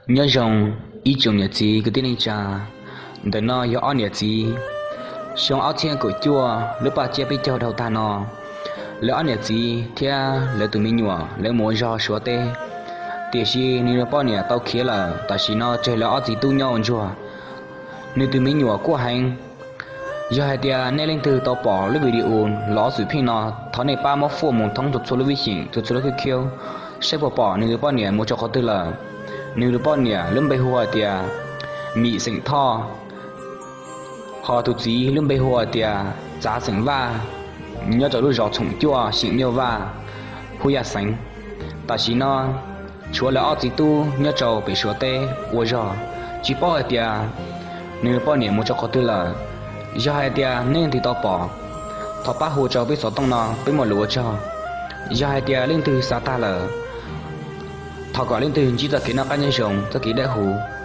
Nyob zoo ib tsoom niam txiv kwv tij neej tsa. Ntawm no yog ob niam txiv. Xyoo ob txhiab kaum cuaj lub paj tsiab peb caug dhau tag no, lawv ob niam txiv thiab lawv tus me nyuam lawv mus ua zog Suav teb, tiam sis nws poj niam tau khiav lawm. Tam sim no tseg lawv ob txiv tub nyob ua ntsuag. Nws tus me nyuam kuj heev. Yog hais tias nej leej twg tau pom lub video lov xwm pheej no, thov nej pab muab fuaj mus thoob txhua txhua lub vib xyeem, txhua txhua lub khib khiab, saib puas pom nws tus poj niam mus rau qhov twg lawm. Nws tus poj niam lub npe hu hais tias Mim xeem Thoj, ho tus txiv lub npe hu hais tias Txav xeem Vaj, nyob rau lub zos Txhoom Cuaj xeem Nyuj Vaj, Hub Yaj xeev. Tam sim no tshuav lawv ob txiv tub nyob rau pem Suav teb ua zog, tsis paub hais tias nws poj niam mus rau qhov twg lawm. Yog hais tias nej leej twg tau pom, thov pab hu rau peb xov tooj no peb muaj lus ua tsaug. Yog hais tias leej twg xav tag lawm, thov kom leej twg ntsib txoj kev noj qab nyob zoo, txoj kev dawb huv.